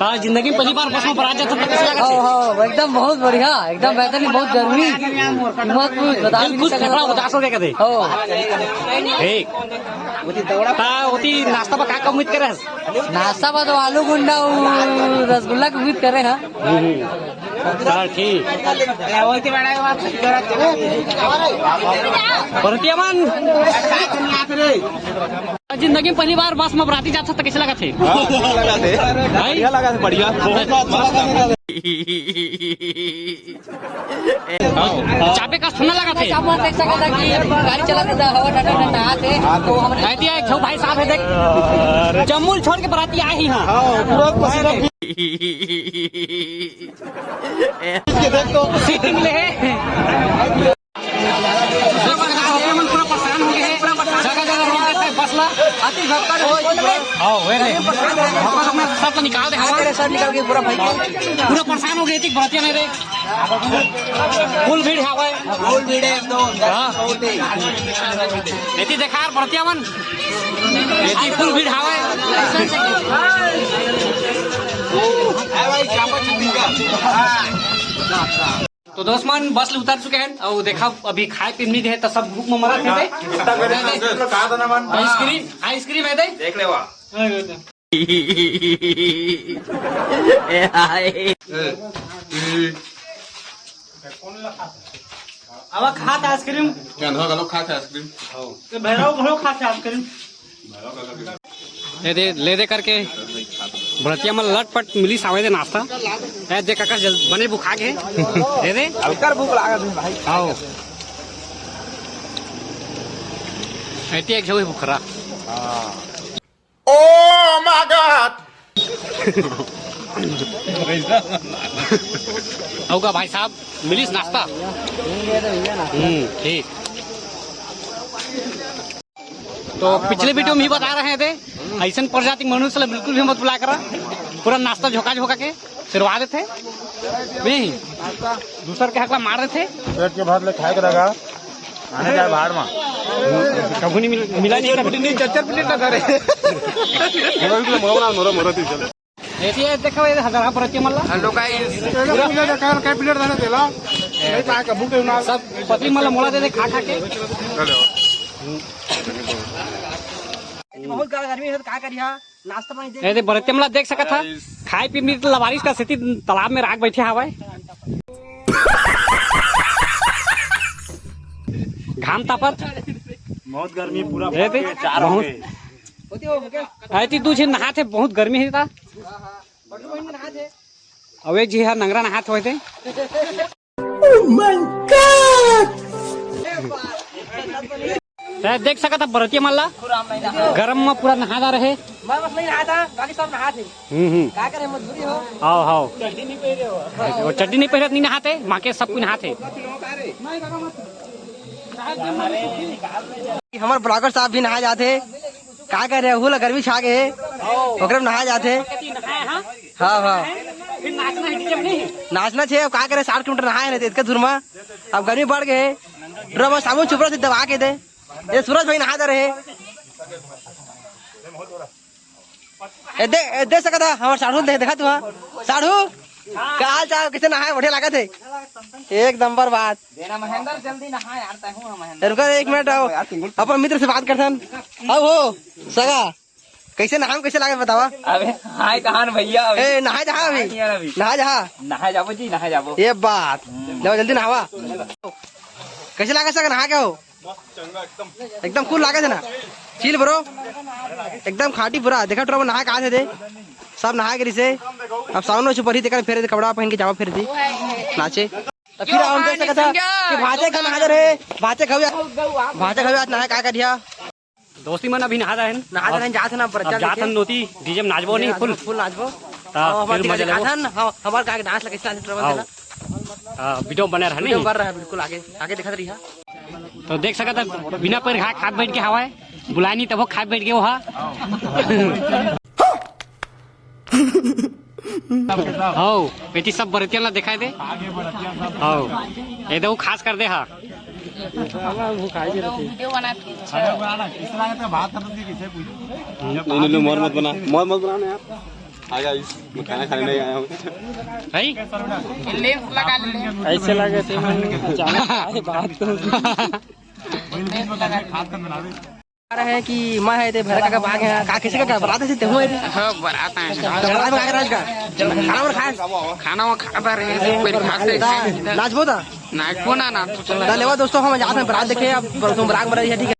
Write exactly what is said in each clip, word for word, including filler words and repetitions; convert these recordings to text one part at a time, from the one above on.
त जिंदगी में पहली बार बस में बरात जात हस, त कइसे लागत हे? हो, हो, एकदम बहुत बढ़िया, एकदम बेहतरीन, बहुत गर्मी, मत पूछ, बता भी नहीं सकत। फेफड़ा उदास हो गे कथे। हो। ठीक। त ओती नाश्ता बर का, का उम्मीद करे हस? नाश्ता बर तो आलू गुंडा अउ रसगुल्ला के उम्मीद करे हँव। हम्म। चल ठीक। बरतिया मन, जिंदगी में पहली बार बस में बराती जात हस, त कइसे लागत हे? हाँ, अच्छा लागत हे। भाई? बढ़िया लागत हे, बढ़िया। बहुत अच्छा लागत हे। चाबे कस ठंडा लागत हे। चाबा देख सकत हव कि गाड़ी चलत हे, हवा ठंडा ठंडा आत हे। हाँ, तो हम कहती है,‌छो भाई साहब हे, देख, जम्मू ल छोड़ के बराती आए हे इहाँ। हाँ, पूरा पसीना। सीटिंग ले हे। पूरा परेशान हो गे हे। जगह जगह रोक देथे बस ला। हाँ, वही रे। सब तो निकाल दे हवा। सब निकाल के पूरा भाई। पूरा परेशान हो गे हे, बरतिया नहीं रे। फुल भीड़ हवय। फुल भीड़ हे एकदम। हाँ। बहुत ही। एती देखा यार, बरतिया मन। एती फुल भीड़ हवय। तो दोस्त मन, बस ले उतर चुके हन अउ देखा, अभी खाए पीए नइ दे हे, त सब भूख में मरत हे। आइसक्रीम, आइसक्रीम हे दे। देख ले वाह। अब खात आइसक्रीम। क्या ना, घलो खात आइसक्रीम। ये भैरव घलो खात आइसक्रीम। ए दे, ले दे करके बरतिया मन लटपट मिलिस हवय दे नाश्ता। ए दे काका, जल-, बने भुखा गे। ए दे। हल्का भूख लागत हे भाई। आओ। एती एक झन भुखरा। हाँ। Oh my God! अउ का भाई साहब, मिलिस नाश्ता? हम्म, ठीक। तो पिछले वीडियो में ही बता रहे थे, अइसन प्रजाति के मनुष्य ला बिल्कुल भी मत बुलाय करा, पूरा नाश्ता झोंका झोंका के सिरवा देथे, नहीं, दूसर के हक ला मार देथे। पेट के भात ले खाए के रहा, आने जाए भाड़ में। कभू नहीं मिल-, मिला नहीं कभू। नहीं, चच्चर पिटी ना करे। मोरा, मोरा, मोरा, मोरा, तू चल। एती हे, देखो, ये हजारा पर के मल्ला। Hello guys। पूरा मिला दे, काल का प्लेट दाना देला। नहीं पाए, कभू के ना। सब पतली मल्ला मोला दे दे, खा खा के। Hello। बहुत गर्मी हे, तो का करिहा? नाश्ता पानी दे। ए दे, बरतिया मन ला देख सकत हा। Guys। खाए पीए मिलत ला बारिश का सेती तालाब में राख बैठे हवय। घाम तापत। बहुत गर्मी, पूरा ए दे, चार हो बहुत। गए। होती हो क्या? ए ती दू झन नहात हे, बहुत गर्मी हे ता। बड़ू बहन नहात हे। अउ एक झी हा नंगरा नहात होय ते। Oh my God! तैं देख सकत हा बरतिया मन ला, गरम में पूरा नहा जा रहे। मैं बस नहीं नहाता, बाकी सब नहात हे। हम्म, हम्म। का करे, मजबूरी हो। हाव, हाव। वो चड्डी नहीं पहिरत, नहीं नहाते, माँ के सब कोई नहाते। हमर ब्लॉगर साहब भी नहा जाते। का करे, ओहू ला गर्मी छा गे हे, ओकरे में नहा जाते। हाँ, हाँ। फिर नाचना है डीजे में नहीं? नाचना छे, अब का करे, साठ किलोमीटर नहाए रहे थे, इतके दूर में। अब गर्मी बढ़ गे हे। ड्रम में साबुन छुपरा से दबा के दे। ये सूरज भाई नहा जा रहे। ए दे, ए दे सकत हा, हमर साढ़ू दे, देखा तू, हाँ। साढ़ू, का हाल चाल, कइसे नहाए, बढ़िया लागत हे? एक नंबर बात। देना महेंद्र, जल्दी नहा यार, तैं हूँ महेंद्र। रुका एक मिनट, आओ। अपन मित्र से बात करथन। आओ हो, सगा। कइसे नहाम, कइसे लागे बतावा? अबे, हाय कहान भैया, अभी। ए, नहाए जहा अभी? नहाए नहीं यार अभी। नहाए जहा? नहाए जाबो जी, नहाए जाबो। ये बात। हम्म। लो, जल्दी नहावा। कइसे लागे सर, नहा के हो? एकदम cool लागे हे ना? Chill bro। एकदम खाटी पूरा। देखा टुरा मन नहा के आत हे दे। सब नहा के रिसे। अब सावन में छुपरही तेकर फेर दे, कपड़ा पहन के जावा फेर दी। नाचे। तो फिर हम देख सकत हा कि भांचे घवे नहा रहे। भांचे घवे, भांचे घवे आज नहा का करिया। दोस्ती मन अभी नहा रहे हैं। नहा रहे हैं, जात हे ना, अब जात हन नोती, डीजे में नाचबो नहीं, फुल। फुल नाचबो। ता और फिर हमारे मजा लेबो। हम, हमारे का डांस लगे, इस डांस ट्रबल हाँ। देना। हाँ, वीडियो बने रहा वीडियो नहीं। बन रहा है, बिल्कुल आगे, आगे दिखा रही है। तो देख सकत हा, बिना पैर घा खात बैठ के हवा है, बुलाय नहीं तभो खात बैठ के वो हा। हव, एती सब बरतिया ला दिखाई दे। हव, ये दे वो खास कर दे हा। वीडियो बनात हे। हम्म, नहीं, नहीं, मोर मत बना, मोर मत बना ना यार। आ गया, इस मैं खाना खाने नहीं आया हूँ। है? लेंस लगा ले। ऐसे लगे थे, मैंने जाना है बात तो। लेंस लगा ले। आ रहा है कि मैं है ते भैरा काका बाग है, का किसी का क्या बरात है ते हुए रे? हाँ, बरात है। तो बरात में का राज का? खाना और खाए? खाना वो खाता रहे, कोई खाता है। नाच बोता? नाच बोना ना, तो चला। ना लेवा दोस्तों, हम जाते हैं बरात देखे, अब तुम बरात में रही है, ठीक है?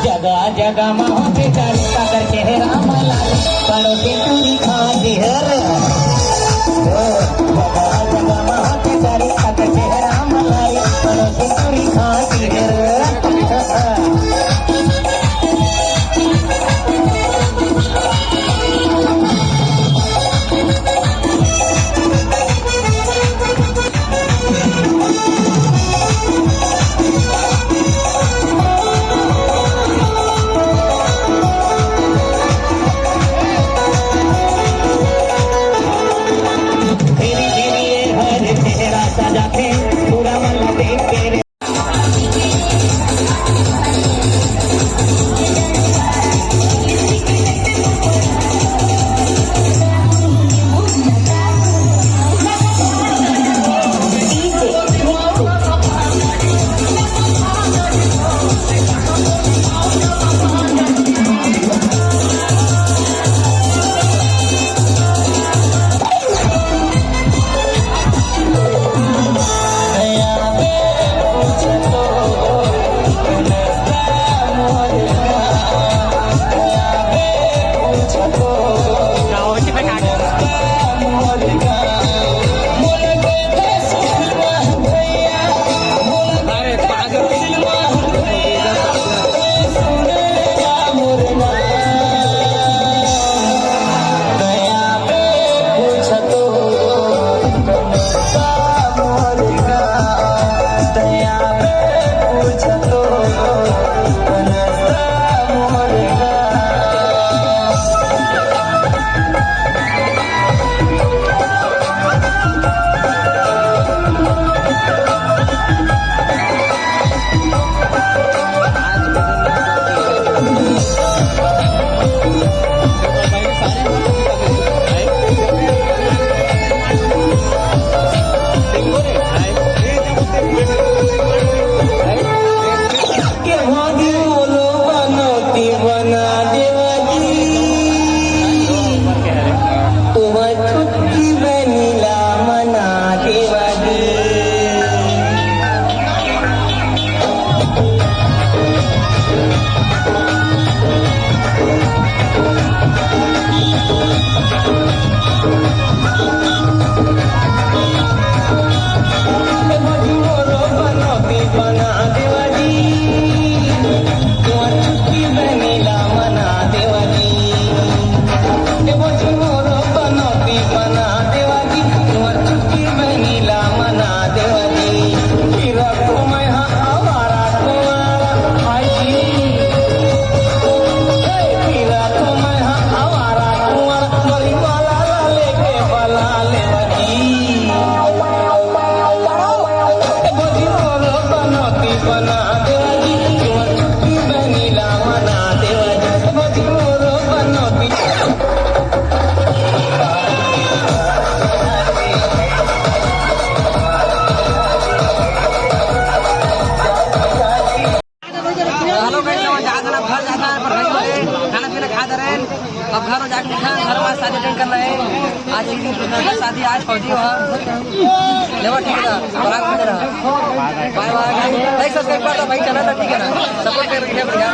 जगह जगह में होते चर्चा करके हे राम लाल, पड़ोसी टूरी खा दिहर। जगह जगह में होते चर्चा करके हे राम लाल, पड़ोसी टूरी खा दिहर। हेलो गाइस, हम जात हन, घर जात हन, पर भाई लोग खाना पीना खा दे रहे हैं। अब घर जाके खाना, घर में शादी अटेंड करना है। आज एक दिन शादी, आज फौजी हो। लेवा ठीक है, बराबर में रहा। बाय बाय। लाइक सब्सक्राइब कर दो भाई, चैनल ठीक है ना, सपोर्ट कर रही है भैया।